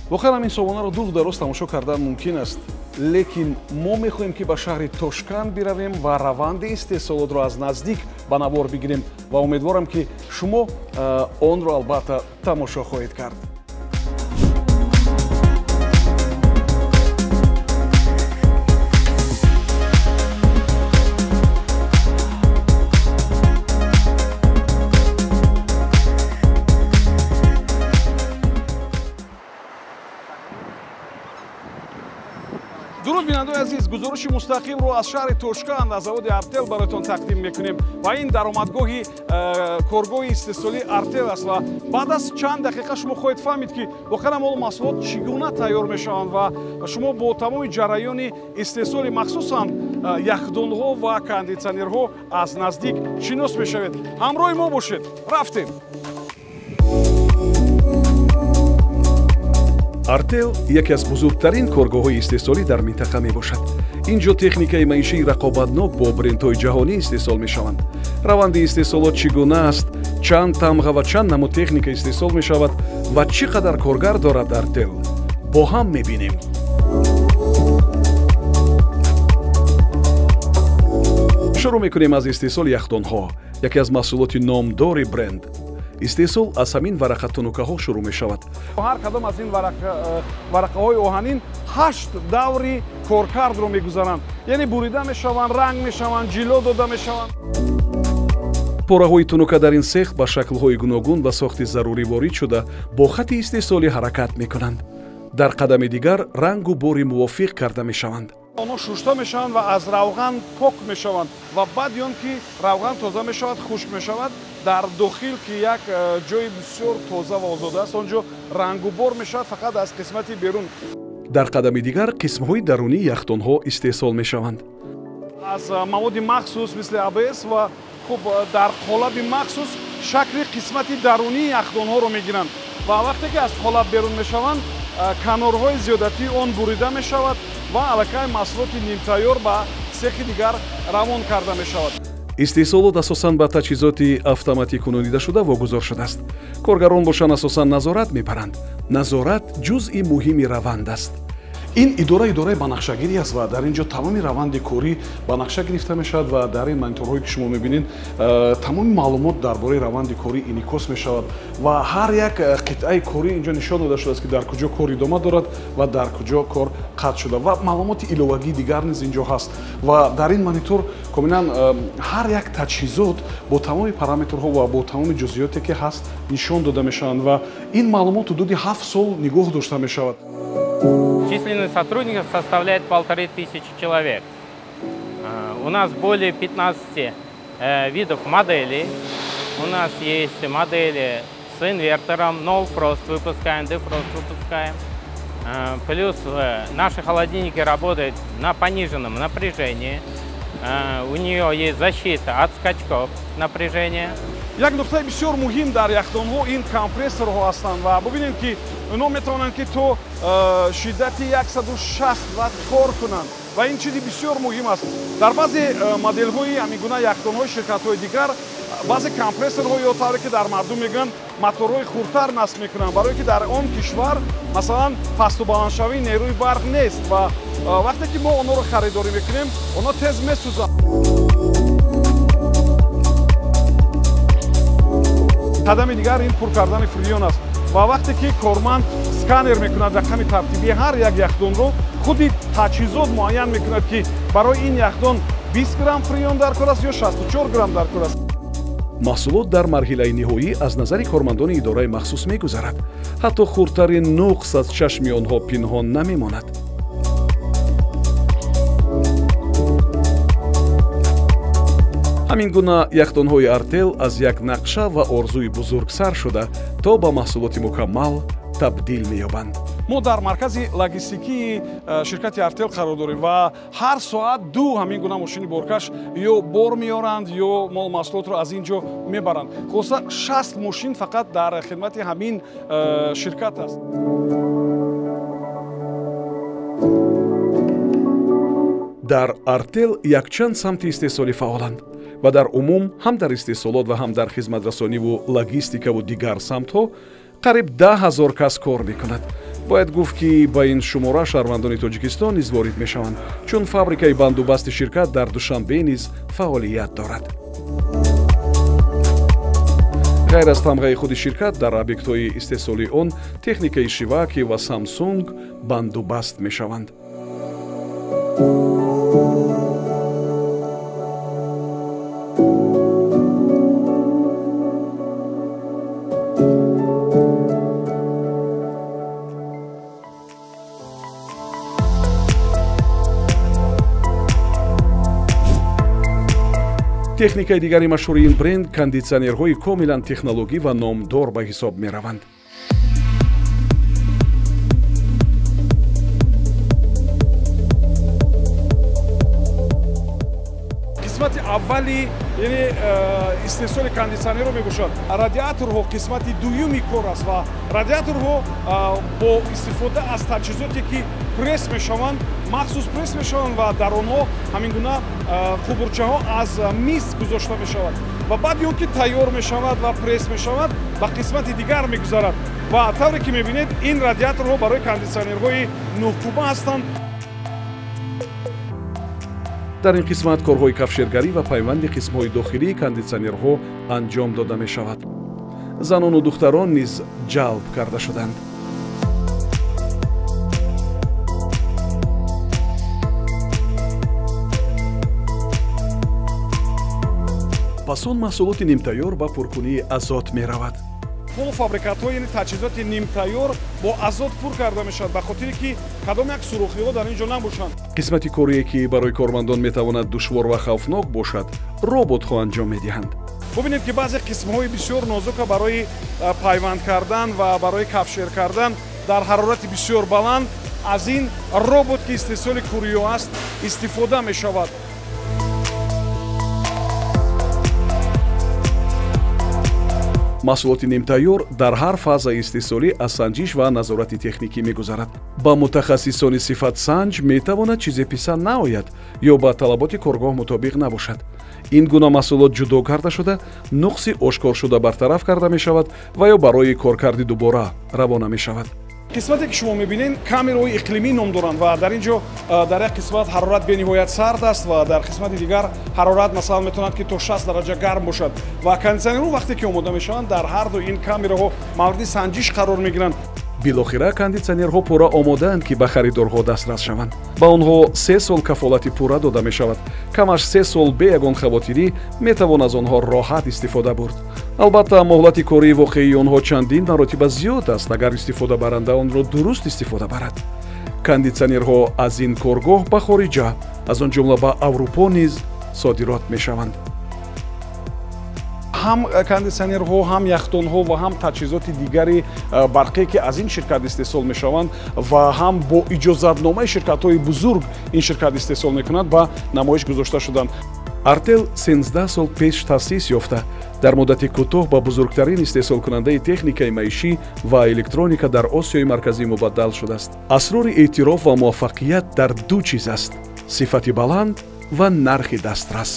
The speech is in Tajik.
Воқеан ин сомонаро дуру дароз тамошо кардан мумкин аст, лекин мо мехоҳем, ки ба шаҳри Тошканд биравем ва раванди истеҳсолотро аз наздик ба навор бигирем ва умедворам, ки шумо онро албатта тамошо хоҳед кард. Дуруд, бинандаои азиз, гузориши мустақимро аз шаҳри Тошканд, аз заводи Артел бароятон тақдим мекунем ва ин даромадгоҳи коргоҳи истеҳсолии Артел аст ва баъд аз чанд дақиқа шумо хоҳед фаҳмид, ки воқеан молу маҳсулот чӣ гуна тайёр мешаванд ва шумо бо тамоми ҷараёни истеҳсоли махсусан яхдонҳо ва кондитсионерҳо аз наздик шинос мешавед. Ҳамроҳи мо бошед, рафтем. Артел яке аз бузургтарин коргоҳҳои истеҳсолӣ дар минтақа мебошад. Ин ҷо техникаи маишии рақобатнок бо брендҳои ҷаҳонӣ истеҳсол мешаванд. Раванди истеҳсолот чӣ гуна аст, чанд тамға ва чанд намуд техника истеҳсол мешавад ва чӣ қадар коргар дорад Артел, бо ҳам мебинем. Шурӯъ мекунем аз истеҳсоли яхдонҳо, яке аз маҳсулоти номдори бренд. Истеҳсол аз ҳамин варақатунукаҳо шурӯъ мешавад. Ҳар кадом аз ин варақаҳои оҳанин 8 даври коркардро мегузаранд, яъне бурида мешаванд, ранг мешаванд, ҷило дода мешаванд. Пораҳои тунука дар ин сех ба шаклҳои гуногун ва сохти зарурӣ ворид шуда, бо хати истеҳсолӣ ҳаракат мекунанд. Дар қадами дигар рангу бори мувофиқ карда мешаванд. Онҳо шушта мешаванд ва аз равған пок мешаванд ва баъди он ки равған тоза мешавад, хушк мешавад, дар дохил, ки як ҷои бисёр тоза ва озода аст, он ҷо рангубор мешавад фақат аз қисмати берун. Дар қадами дигар қисмҳои дарунии яхдонҳо истеҳсол мешаванд. Аз маводи махсус мисли АБС ва хуб дар қолаби махсус шакли қисмати дарунии яхдонҳоро мегиранд ва вақте ки аз қолаб берун мешаванд, канорҳои зиёдатии он бурида мешавад ва аллакай маҳсулоти нимтайёр ба сехи дигар равон карда мешавад. Истеҳсолот асосан ба таҷҳизоти автоматикунондашуда вогузор шудааст. Коргарон бошанд, асосан назорат мебаранд. Назорат ҷузъи муҳими раванд аст. Ин идора идораи банақшагирӣ аст ва дар ин ҷо тамоми раванди корӣ ба нақша гирифта мешавад ва дар ин мониторҳое, ки шумо мебинед, тамоми маълумот дар бораи раванди корӣ инъикос мешавад ва ҳар як қитъаи корӣ инҷо нишон дода шудааст, ки дар куҷо кор идома дорад ва дар куҷо кор қатъ шуда ва маълумоти иловагии дигар низ инҷо ҳаст. Ва дар ин монитор комилан ҳар як таҷҳизот бо тамоми параметрҳо ва бо тамоми ҷузъиёте, ки ҳаст, нишон дода мешаванд ва ин маълумот ҳудуди 7 сол нигоҳ дошта мешавад. Численность сотрудников составляет 1500 человек. У нас более 15 видов моделей. У нас есть модели с инвертором, No Frost выпускаем, Defrost выпускаем. Плюс наши холодильники работают на пониженном напряжении. У нее есть защита от скачков напряжения. Як нуқтаи бисёр муҳим дар яхдонҳо ин компрессорҳо ҳастанд ва бубинем, ки онҳо метавонанд, ки то шиддати 160 ватт кор кунанд ва ин чизи бисёр муҳим аст. Дар баъзе моделҳои ҳамин гуна яхдонҳои ширкатҳои дигар баъзе компрессорҳо ё тавре ки дар мардум мегӯянд, моторҳои хурдтар насб мекунанд, барое ки дар он кишвар масалан пасту баландшавии нерӯи барқ нест ва вақте ки мо онҳоро харидорӣ мекунем, онҳо тез месӯзанд. Қадами дигар ин пур кардани фреон аст ва вақте ки корманд сканер мекунад рақами тартибии ҳар як яхдонро, худи таҷҳизот муайян мекунад, ки барои ин яхдон 20 грамм фреон дар кор аст ё 64 грамм дар кор аст. Маҳсулот дар марҳилаи ниҳоӣ аз назари кормандони идораи махсус мегузарад. Ҳатто хурдтарин нуқс аз чашми онҳо пинҳон намемонад. Ҳамин гуна яхдонҳои Артел аз як нақша ва орзуи бузург сар шуда, то ба маҳсулоти мукаммал табдил меёбанд. Мо дар маркази логистикии ширкати Артел қарор дорем ва ҳар соат ду ҳамин гуна мошини боркаш ё бор меоранд, ё мол маҳсулотро аз ин ҷо мебаранд. Хулоса, 60 мошин фақат дар хидмати ҳамин ширкат аст. Дар Артел якчанд самти истеҳсолӣ фаъоланд ва дар умум ҳам дар истеҳсолот ва ҳам дар хизматрасониву логистикаву дигар самтҳо қариб 10 000 кас кор мекунад. Бояд гуфт, ки ба ин шумора шаҳрвандони Тоҷикистон низ ворид мешаванд, чун фабрикаи бандубасти ширкат дар Душанбе низ фаъолият дорад. Ғайр аз тамғаи худи ширкат, дар объектҳои истеҳсолии он техникаи Шиваки ва Самсунг бандубаст мешаванд. Техникаи дигари машҳури ин бренд кондитсионерҳои комилан технологӣ ва номдор ба ҳисоб мераванд. Қисмати аввали, яъне истеҳсоли кондитсионерро мебошад. Радиаторҳо қисмати дуюми кор аст ва радиаторҳо бо истифода аз таҷҳизоте, ки пресс мешаванд, махсус пресс мешаванд ва дар онҳо ҳамин гуна қубурчаҳо аз мис гузошта мешавад ва баъди он ки тайёр мешавад ва пресс мешавад, ба қисмати дигар мегузарад. Ва тавре ки мебинед, ин радиаторҳо барои кондитсионерҳои нӯҳкуба ҳастанд. Дар ин қисмат корҳои кафшергарӣ ва пайванди қисмҳои дохилии кондитсионерҳо анҷом дода мешавад. Занону духтарон низ ҷалб карда шуданд. Пас он маҳсулоти нимтайёр ба пуркунии азот меравад. Полуфабрикатҳо, яъне таҷҳизоти нимтайёр бо азот пур карда мешавад, ба хотире ки кадом як сурохиҳо дар ин ҷо набошанд. Қисмати корие, ки барои кормандон метавонад душвор ва хавфнок бошад, роботҳо анҷом медиҳанд. Бубинед, ки баъзе қисмҳои бисёр нозука барои пайванд кардан ва барои кафшер кардан дар ҳарорати бисёр баланд аз ин робот, ки истеҳсоли Куриё аст, истифода мешавад. Маҳсулоти нимтайёр дар ҳар фазаи истеҳсолӣ аз санҷиш ва назорати техникӣ мегузарад. Ба мутахассисони сифатсанҷ метавонад чизе писанд наояд ё ба талаботи коргоҳ мутобиқ набошад. Ин гуна маҳсулот ҷудо карда шуда, нуқси ошкоршуда бартараф карда мешавад ва ё барои коркарди дубора равона мешавад. Қисмате, ки шумо мебинед, камераҳои иқлимӣ ном доранд ва дар ин ҷо дар як қисмат ҳарорат бениҳоят сард аст ва дар қисмати дигар ҳарорат, масалан, метавонад, ки то 60 дараҷа гарм бошад. Ва кондитсионерҳо вақте ки омода мешаванд, дар ҳар ду ин камераҳо мавриди санҷиш қарор мегиранд. Билохира кондитсионерҳо пурра омодаанд, ки ба харидорҳо дастрас шаванд. Ба онҳо 3 сол кафолати пурра дода мешавад. Камаш 3 сол бе ягон хавотирӣ метавон аз онҳо роҳат истифода бурд. Албатта, муҳлати кории воқеии онҳо чандин маротиба зиёд аст, агар истифодабаранда онро дуруст истифода барад. Кондитсионерҳо аз ин коргоҳ ба хориҷа, аз он ҷумла ба Аврупо низ содирот мешаванд. Ҳам кондитсионерҳо, ҳам яхдонҳо ва ҳам таҷҳизоти дигари барқе, ки аз ин ширкат истеҳсол мешаванд ва ҳам бо иҷозатномаи ширкатҳои бузург ин ширкат истеҳсол мекунад, ба намоиш гузошта шуданд. Артел 13 сол пеш таъсис ёфта, дар муддати кӯтоҳ ба бузургтарин истеҳсолкунандаи техникаи маишӣ ва электроника дар Осиёи Марказӣ мубаддал шудааст. Асрори эътироф ва муваффақият дар ду чиз аст: сифати баланд ва нархи дастрас.